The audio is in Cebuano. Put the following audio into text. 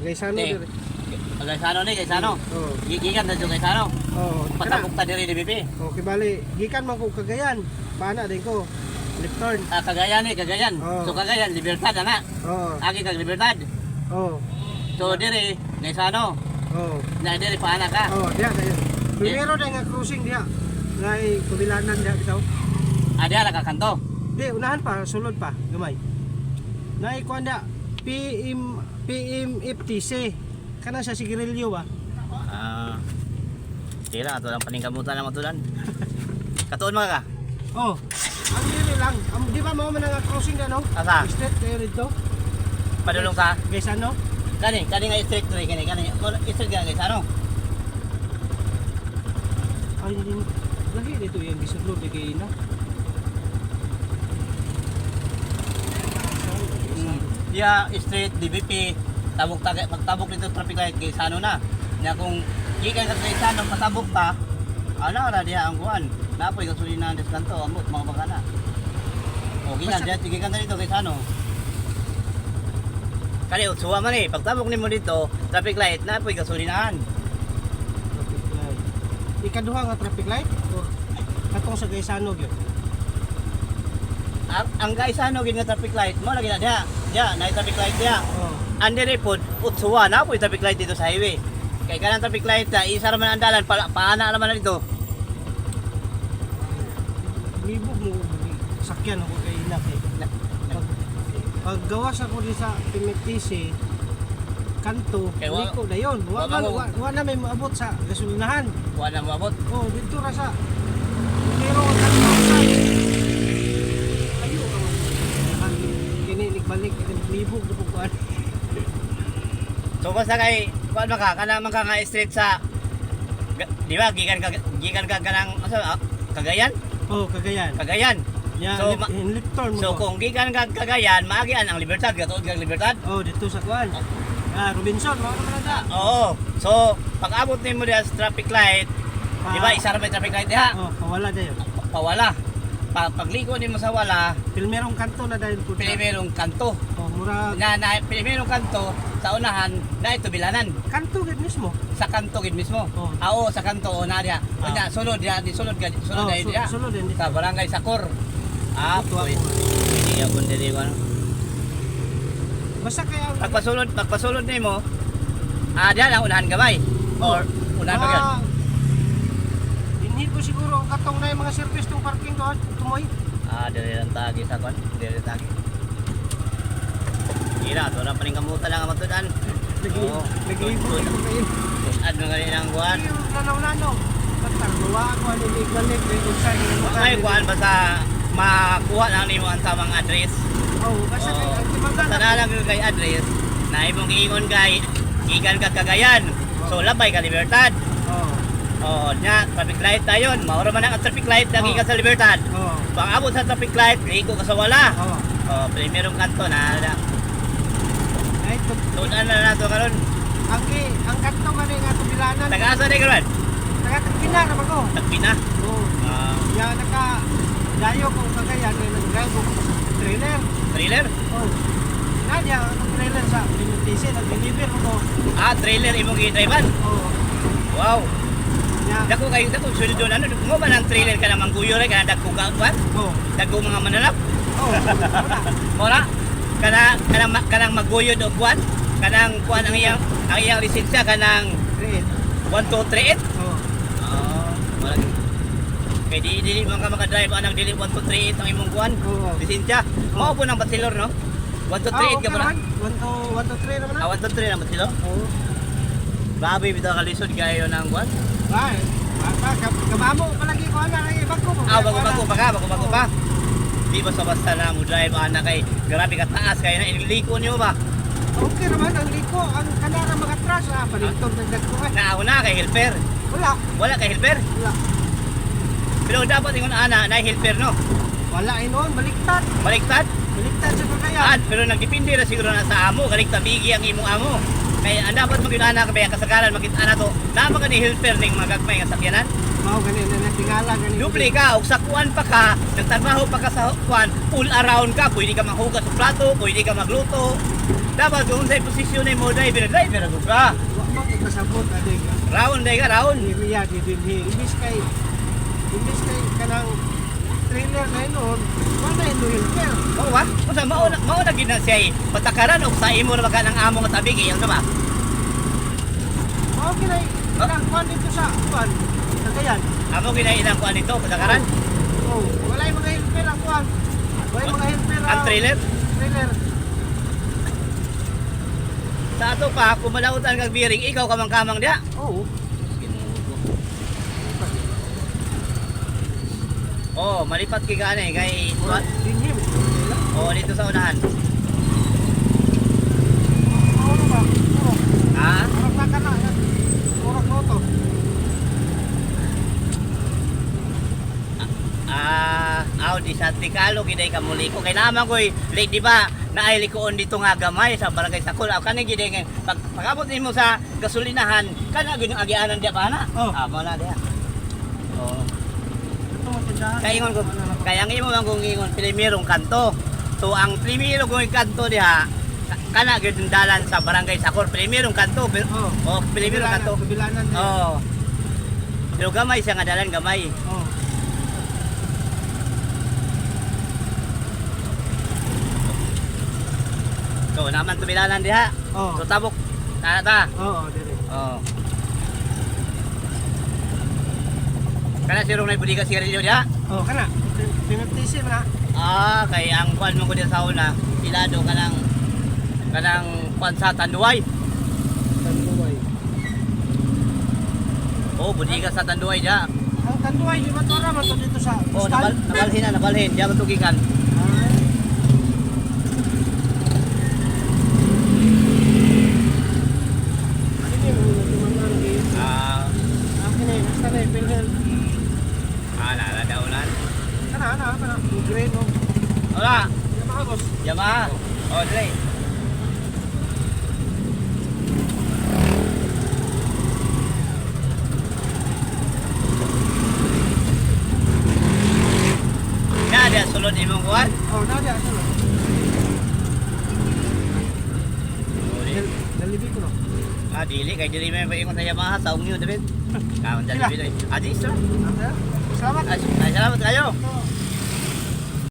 Gaisano Te. dire. Gaisano ni, Gaisano. Oh. Gikan na dyan Gaisano. Oh, kana. Patabok ta diri DBP. Okay, bali gikan man ko Cagayan. Paana din ko. Left turn. Ah, Cagayan ni, Cagayan. Oo. So Cagayan, Libertad ana. Oo. Agi kag Libertad. Oh. So diri, Gaisano. Oh. Na diri paana ka. Oh, diha diha. Primero na nga crossing diha. Ngay kubilanan diha bitaw. Ah, diha ra ka kanto. Di unahan pa, sulod pa, gamay. Nay kuan diha PM PMFTC. Kana sa sigarilyo ba? Ah. Tira ato lang paningkamutan lang matulan. Katuon mga ka. Oh. Ang dili lang. Ang, di ba mao man nga crossing diha no? Asa? Straight kayo dito. Padulong sa Gaisano? kani, kani nga street diri kani, kani. Street ka Gaisano. Ay, hindi. Lagi dito yung gisulod di kay na. Diya street DBP tabok ta pagtabok dito traffic light Gaisano na. Nya kung gikan ka sa Gaisano patabok ta, ana ra diha ang kuan. Napoy gasolina ang diskanto amot mga bagana. O gikan Basta- diha gikan ta dito Gaisano. Kani utsuwa man eh, pagtabok nimo dito, traffic light napoy gasolinahan. Traffic light. Ikaduha nga traffic light or katong sa Gaisano gyud. Ang Gaisano gid nga traffic light mo lagi na diha. Diha, na traffic light diha. Oh. Andere pod utsuwa na po traffic light dito sa highway. Kay kanang traffic light na isa ra man ang dalan pala, paana ra man na dito. Libog mo sakyan ako kay ina kay. Pag, paggawas ako di sa PMTC kanto, Kay wa- liko na yun. wa Wa, man, man- wa na may maabot sa gasolinahan. Wa na moabot. Oh, dito ra sa pero ang kanto sa ayo ka man. Kini nagbalik libog na pud kuan. So basta kay kuan man ka kana man ka nga street sa di ba gikan ka kanang asa ah, Cagayan? Oh, Cagayan. Cagayan. Yeah, So, lip, lip turn mo. So kung gikan ka Cagayan, maagian ang Libertad, gatuod kag Libertad. Oh, dito sa kuan. Ah, Robinson, mao naman na. Oo. So pag abot nimo diha sa traffic light, di ba isa ra may traffic light diha? Oh, pawala dayon. Pawala. Pagliko nimo sa wala, Pilmerong kanto na dahil po. primerong kanto. Oh, mura Na primerong kanto sa unahan na ito bilanan. kanto gid mismo. Sa kanto gid mismo. Oh. Ah, oo, sa kanto o na diha. Ah. Unya sulod diha, di sulod ka, sulod Oh, dahil diha. sulod din. Sa barangay Sakor. Ah, Buto pwede. ako. Hindi ako dili ko. Basta kaya Pagpasulod nimo, ah diha lang unahan gamay. Or unahan pa gyud. Ah, Dinhi ko siguro ang katong na yung mga service tong parking doon, tumoy. Ah, dili lang tagi sa kon, dili tagi. Ira, to lang paningkamutan lang ang matudan. Oo. Naglibog ko kayo. Ad mga rin ang kuan. Yung lanaw-lanaw. Patang luwa ako ano balik kay unsay nga Ay kuan basta makuha lang nimo ang tamang address. Oh, basta kay Oo. ang timagan. Basta na lang yung kay address na imong giingon kay gikan ka Cagayan. So labay ka Libertad. Oh. Oo, nya traffic light tayon. Maura man ang traffic light na Oo. gikan sa Libertad. Oh. Pag abot sa traffic light, liko ka sa wala. Oh. Oh, primerong kanto na. Ay, Tunan na nato karon. ang kanto man nga tubilanan. Taga-asa ni karon? Taga Tagpina ra ba ko? Tagpina. Oh. Ah, Ya naka dayo ko Cagayan kay nag-drive ko sa trailer. trailer? Oh. Nadia ang trailer sa PMTC nag-deliver ko. Ah, trailer imong gi-drivean. Oh. Wow. Ya. Dako kayo dako sweldo na ano mo man ang trailer ka na mangguyo ra ka dako ka kuan? Oh. Dako mga mananap. Oh. Wala. Mora kana kanang kanang maguyod og kuan? Kanang kuan ang iyang lisensya kanang Create. 1 2 3 8. Oh. Oo. Wala. Kay di dili man ka maka-drive anang dili 1 2 3 8 ang imong kuan. Oo. Lisensya. Mao po nang bachelor no? 1 2 3 8 ka ba? 1 2 1 2 3 naman Ah, na. 1 2 3 ang bachelor. Oo. Grabe bitaw kalisod kayo ng kuan. Ay, basta kabamo palagi ko ana kay bago. Ah, bago-bago pa ka, bago-bago pa. Di basta-basta na mo drive ana kay grabe ka taas kay na iniliko niyo ba? Okay naman ang liko, ang kanara mga trash ah, palintog ng dagko ka. Nauna kay helper. Wala, Wala kay helper. wala. Pero dapat ingon ana na helper no. Wala ay noon, baliktad. Baliktad. Baliktad sa Cagayan. Ah, pero nagdepende ra siguro na sa amo, kalig tabigi ang imong amo. Kay ang dapat maging ana kay kasagaran makita ana to. Naa ka ni helper ning mga gagmay nga sakyanan. Mao gani na tingala gani. Dupli ka, og sa kuan pa ka, nagtrabaho pa ka sa kuan, full around ka, pwede ka maghugas sa plato, pwede ka magluto. Dapat kung sa posisyon mo driver, driver ako ka. Wa man kay kasabot adig. Round day ka, round. Area di dinhi. Imbis kay kanang trailer na noon, wala ino helper. Oo ba? Unsa mao na gid na siya eh. Patakaran og sa imo ra ba ka ng amo nga tabi kay unsa ba? Mao kinay ilang kuan dito sa kuan. Cagayan. Amo gid ilang kuan nito patakaran. Oh, wala yung mga helper ang kuan. Wala yung mga helper Ang trailer Trailer. sa ato pa kung malautan kag biring ikaw kamang-kamang diha. Oo. Oh, malipat kay kaanay kay Dinhi. Oh, dito sa unahan. Mao na ba? Oo. Ha? Murag na ka na. Murag mo to. Ah, aw di sa Tikalo giday ka muli ko kay naman koy late di ba naay likoon dito nga gamay sa barangay Sakol. Aw kani giday nga pag pag-abot nimo sa gasolinahan kana gyud ang agianan diya pa na. Oh. Ah, mo na diha. Oh. Ito mo tindahan. Kaya ingon ko, kaya ang imo man kung ingon primerong kanto. So ang primero kong kanto diha kana gyud ang dalan sa barangay Sakol, primerong kanto. Pero, Oh. oh, primerong kanto. Kabilanan. Oh. Pero gamay siya nga dalan gamay. Oh. So naman tumilanan diha. Oh. So tabok. Tara ta. Oo, dire. Oh. Kana sirong nay buliga sigarilyo diha. Oh, kana. Pinagtisi na. Ah, kay ang kuan mo ko diha sa una, silado kanang kanang kuan sa Tanduay. Tanduay. Oh, buliga sa Tanduay diha. Ang Tanduay, di ba to raman to dito sa Oh, postal? nabalhin na, nabalhin. Diha matugikan. Ay. Sige, mga mga. Ah, Akin na yun, basta na yun, PhilHealth. ah, nala daunan. Kana, kana, kana. Yung green, oh. Wala, Yamaha, boss. Yamaha. Oh, dre. Na, diha sulod imong kuan. Oh, na diya, sino? Dalibi ko, no? Ah, dili kay dili may paingon sa Yamaha sa ungyo David. Kaon Sila. dali dili. Ah, di isla. Salamat. Ay, salamat kayo. Oh.